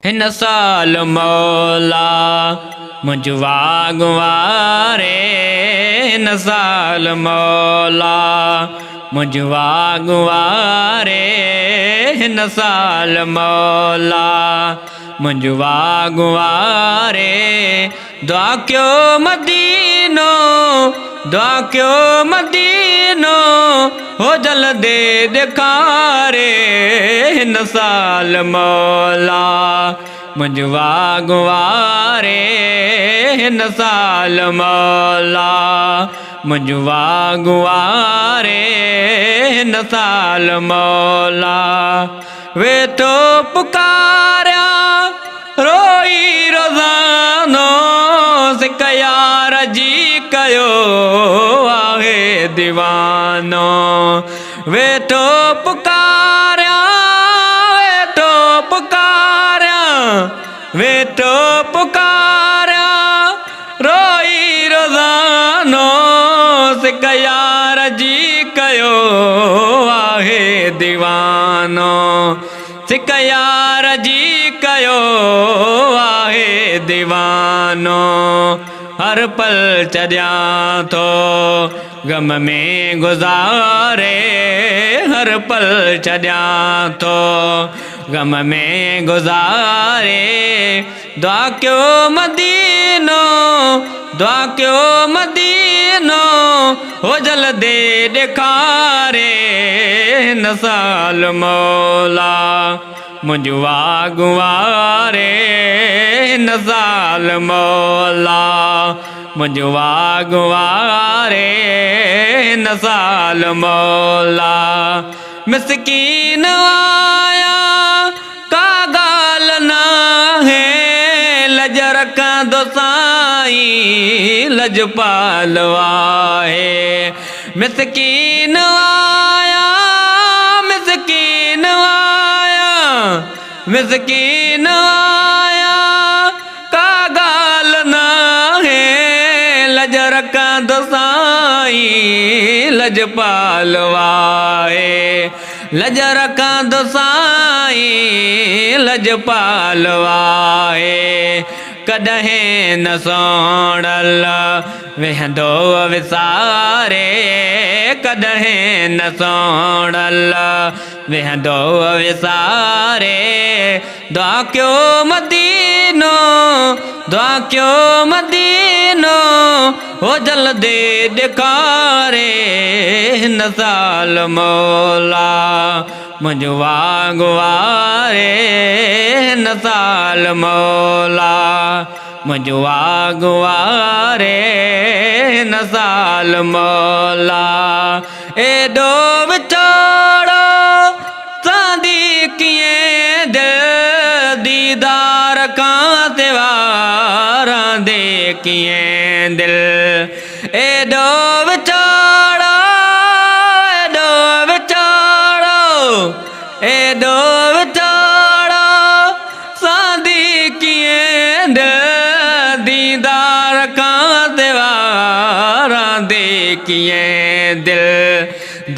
هن سال مولا منهنجو واڳ واري هن سال مولا منهنجو واڳ واري هن سال مولا منهنجو واڳ واري دعا ڪيو مدينو دعا ڪيو مدينو هو جلدي ڏيکاري هن سال مولا منهنجو واڳ واري هن سال مولا منهنجو واڳ واري هن سال مولا ويٺو پڪاريان روئي روزانو سڪ يار جي ڪيو آهي ديوانو ويٺو پڪاريان ويٺو پڪاريان ويٺو پڪاريان روئي روزانو سڪ يار جي ڪيو آهي ديوانو سڪ يار جي ڪيو آهي ديوانو هر پل چڏيان ٿو غم ۾ گذاري هر پل چڏيان ٿو غم ۾ گذاري دعا ڪيو مدينو دعا ڪيو مدينو هو جلدي ڏيکاري هن سال مولا منهنجو واڳ واري هن سال مولا منهنجو واڳ واري هن سال مولا مسڪين آيان ڪا ڳالهه ناهي لڄ رکندو سائين لڄپال آهي مسڪين آهيان مسڪين آهيان مسڪين آهيان ڪا ڳالهه ناهي لڄ رکندو سائين لڄپال آهي لڄ رکندو سائين لڄپال آهي ڪڏهن نه سوڻل ويهندو وساري ڪڏهن نه سوڻل ويهندو وساري دعا ڪيو مدينو دعا ڪيو مدينو هو جلدي ڏيکاري هن سال مولا منهنجو واڳ واري هن سال مولا منهنجو واڳ واري هن سال مولا ايڏو وڇوڙو ساندي ڪيئن دل ديدار کان سوا رهندي ڪيئن دل ايڏو وڇوڙو ايڏو وڇوڙو ايڏو وڇوڙو ساندي ڪيئن دل ديدار کان سوا رهندي ڪيئن دل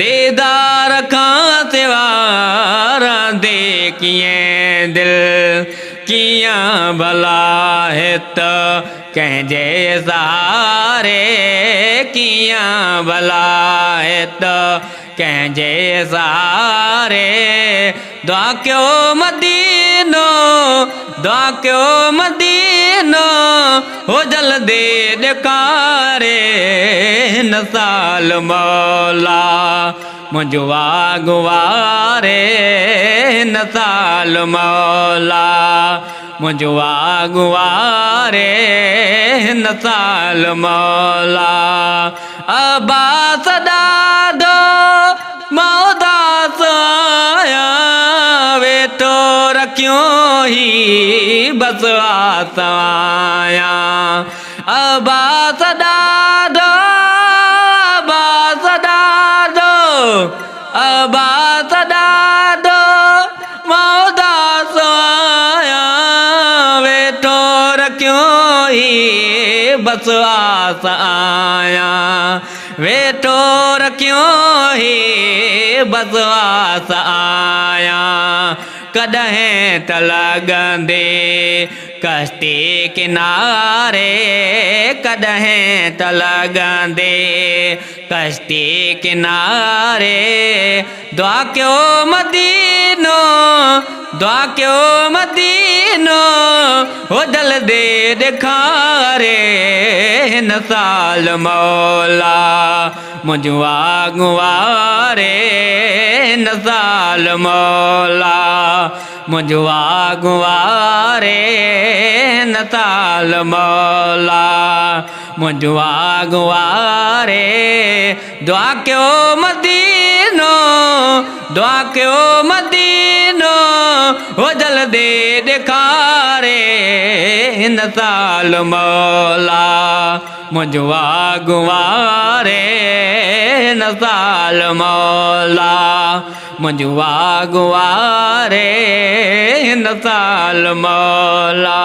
ديدار کان سوا رهندي ڪيئن دل ڪيئن ڀلا هت ڪنهن جي سهاري ڪيئن ڀلا هت ڪنهن جي سهاري دعا ڪيو مدينو دعا ڪيو مدينو هو جلدي ڏيکاري هن سال مولا منهنجو واڳ واري هن سال مولا منهنجو واڳ واري هن سال مولا عباس ڏاڍو مان اداس آهيان ويٺو رکيو هي بس آس آهيان عباس ڏاڍو عباس ڏاڍو عباس ڏاڍو مان اداس آهيان ويٺو رکيو هي بس آس آهيان ويٺو رکيو هي بس آس آهيان. ڪڏهن ته لڳندي ڪشتي ڪناري، ڪڏهن ته لڳندي ڪشتي ڪناري. دعا ڪيو مدينو، دعا ڪيو مدينو، هو جلدي ڏيکاري. هن سال مولا منهنجون واڳون واري، هن سال مولا منهنجون واڳون واري، هن سال مولا منهنجون واڳون واري. دعا ڪيو مدينو، دعا ڪيو مدينو، هو جلدي ڏيکاري. هن سال مولا منهنجون واڳون واري، هن سال مولا منهنجون واڳون واري، هن سال مولا.